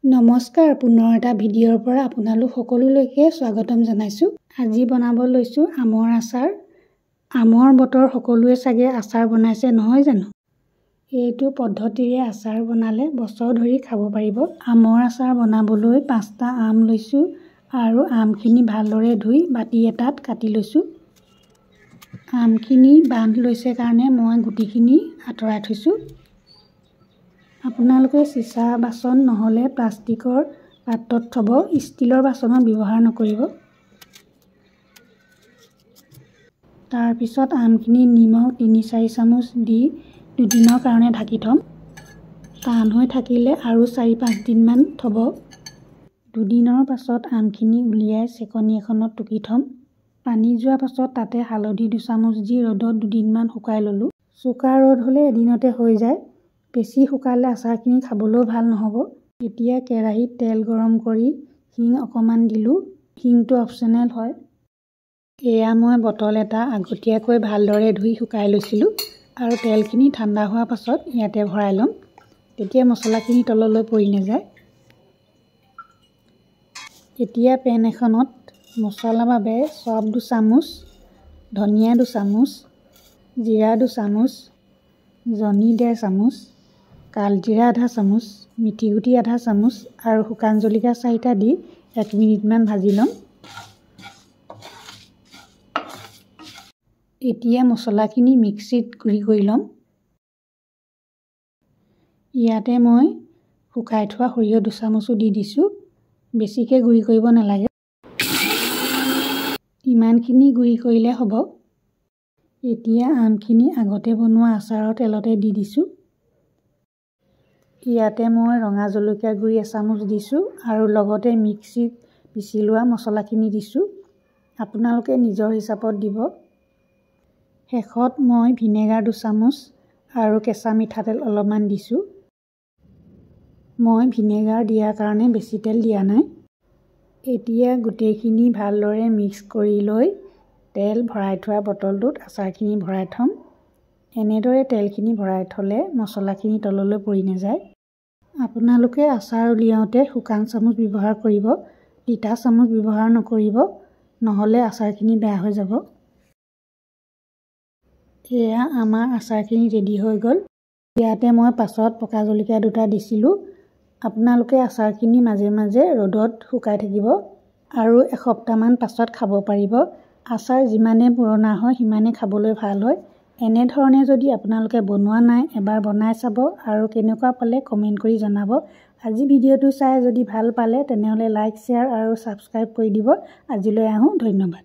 নমস্কাৰ, পুনৰ এটা ভিডিঅ'ৰ পৰা আপোনালোক সকলোলৈকে স্বাগতম জনাইছোঁ। আজি বনাব লৈছোঁ আমৰ আচাৰ। আমৰ বতৰ সকলোৱে চাগে আচাৰ বনাইছে নহয় জানো? এইটো পদ্ধতিৰে আচাৰ বনালে বছৰ ধৰি খাব পাৰিব। আমৰ আচাৰ বনাবলৈ 5টা আম লৈছোঁ আৰু আমখিনি ভালদৰে ধুই বাতি এটাত কাটি লৈছোঁ। আমখিনি বান্ধ লৈছে কাৰণে মই গুটিখিনি আঁতৰাই থৈছোঁ। আপোনালোকে চিচা বাচন নহ'লে প্লাষ্টিকৰ পাত্ৰত থ'ব, ষ্টীলৰ বাচনত ব্যৱহাৰ নকৰিব। তাৰপিছত আমখিনি নিমখ 3-4 চামুচ দি দুদিনৰ কাৰণে ঢাকি থ'ম। টান হৈ থাকিলে আৰু 4-5 দিনমান থ'ব। দুদিনৰ পাছত আমখিনি উলিয়াই চেকনি এখনত টুকি থ'ম। পানী যোৱাৰ পাছত তাতে হালধি 2 চামুচ দি ৰ'দত দুদিনমান শুকাই ল'লোঁ। চোকা ৰ'দ হ'লে এদিনতে হৈ যায়, বেছি শুকালে আচাৰখিনি খাবলৈও ভাল নহ'ব। এতিয়া কেৰাহীত তেল গৰম কৰি হিং অকণমান দিলোঁ। হিংটো অপশ্যনেল হয়। এয়া মই বটল এটা আগতীয়াকৈ ভালদৰে ধুই শুকাই লৈছিলোঁ আৰু তেলখিনি ঠাণ্ডা হোৱাৰ পাছত ইয়াতে ভৰাই ল'ম, তেতিয়া মছলাখিনি তললৈ পৰি নাযায়। এতিয়া পেন এখনত মছলাৰ বাবে চফ 2 চামুচ, ধনিয়া 2 চামুচ, জিৰা 2 চামুচ, জনি 1.5 চামুচ, কালজিৰা আধা চামুচ, মিথিগুটি আধা চামুচ আৰু শুকান জলকীয়া 4টা দি 1 মিনিটমান ভাজি ল'ম। এতিয়া মছলাখিনি মিক্সিত গুড়ি কৰি ল'ম। ইয়াতে মই শুকাই থোৱা সৰিয়হ 2 চামুচো দি দিছোঁ। বেছিকৈ গুড়ি কৰিব নালাগে, ইমানখিনি গুড়ি কৰিলে হ'ব। এতিয়া আমখিনি আগতে বনোৱা আচাৰৰ তেলতে দি দিছোঁ। ইয়াতে মই ৰঙা জলকীয়া গুড়ি 1 চামুচ দিছোঁ আৰু লগতে মিক্সিত পিচি লোৱা মছলাখিনি দিছোঁ। আপোনালোকে নিজৰ হিচাপত দিব। শেষত মই ভিনেগাৰ 2 চামুচ আৰু কেঁচা মিঠাতেল অলপমান দিছোঁ। মই ভিনেগাৰ দিয়াৰ কাৰণে বেছি তেল দিয়া নাই। এতিয়া গোটেইখিনি ভালদৰে মিক্স কৰি লৈ তেল ভৰাই থোৱা বটলটোত আচাৰখিনি ভৰাই থ'ম। এনেদৰে তেলখিনি ভৰাই থ'লে মছলাখিনি তললৈ পৰি নাযায়। আপোনালোকে আচাৰ উলিয়াওঁতে শুকান চামুচ ব্যৱহাৰ কৰিব, তিতা চামুচ ব্যৱহাৰ নকৰিব, নহ'লে আচাৰখিনি বেয়া হৈ যাব। এয়া আমাৰ আচাৰখিনি ৰেডি হৈ গ'ল। ইয়াতে মই পাছত পকা জলকীয়া 2টা দিছিলোঁ। আপোনালোকে আচাৰখিনি মাজে মাজে ৰ'দত শুকাই থাকিব আৰু এসপ্তাহমান পাছত খাব পাৰিব। আচাৰ যিমানে পুৰণা হয় সিমানে খাবলৈ ভাল হয়। এনেধৰণে যদি আপোনালোকে বনোৱা নাই, এবাৰ বনাই চাব আৰু কেনেকুৱা পালে কমেণ্ট কৰি জনাব। আজি ভিডিঅ'টো চাই যদি ভাল পালে তেনেহ'লে লাইক, শ্বেয়াৰ আৰু ছাবস্ক্ৰাইব কৰি দিব। আজিলৈ আহোঁ, ধন্যবাদ।